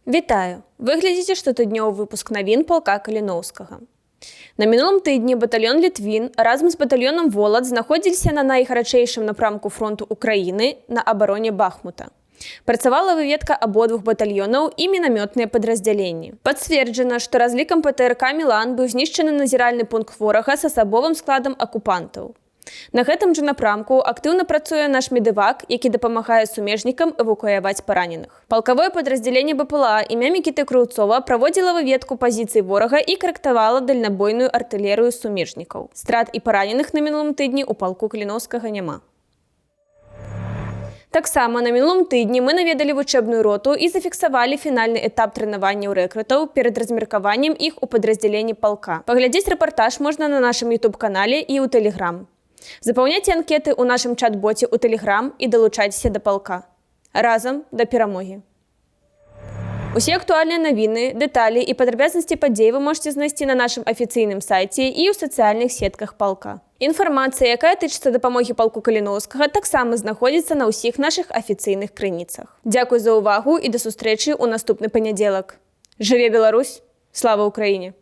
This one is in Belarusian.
Вітаю! Вы глядзіце штотыднёвы выпуск навін палка Каліноўскага. На мінулым тыдні батальён «Літвін» разам з батальёнам «Волат» знаходзіліся на найгарачэйшым напрамку фронту Украіны, на абароне Бахмута. Працавала выведка абодвух батальёнаў і мінамётныя падраздзяленні. Пацверджана, што разлікам ПТРК «Мілан» быў знішчаны назіральны пункт ворага з асабовым складам акупантаў. На гэтым жа напрамку актыўна працуе наш медэвак, які дапамагае сумежнікам эвакуяваць параненых. Палкавое падраздзяленне БПЛА імя Мікіты Крыўцова праводзіла выведку пазіцый ворага і карэктавала дальнабойную артылерыю сумежнікаў. Страт і параненых на мінулым тыдні ў палку Каліноўскага няма. Таксама на мінулым тыдні мы наведалі вучэбную роту і зафіксавалі фінальны этап трэнаванняў рэкрутаў перад размеркаваннем іх у падраздзяленні палка. Паглядзець рэпартаж можна на нашым YouTube-канале і ў Тэлеграм. Запаўняйце анкеты ў нашым чат-боце ў Тэлеграм і далучайцеся да палка. Разам да перамогі. Усе актуальныя навіны, дэталі і падрабязнасці падзей вы можаце знайсці на нашым афіцыйным сайце і ў сацыяльных сетках палка. Інфармацыя, якая тычыцца дапамогі палку Каліноўскага, таксама знаходзіцца на ўсіх нашых афіцыйных крыніцах. Дзякуй за ўвагу і да сустрэчы ў наступны панядзелак. Жыве Беларусь! Слава Україні!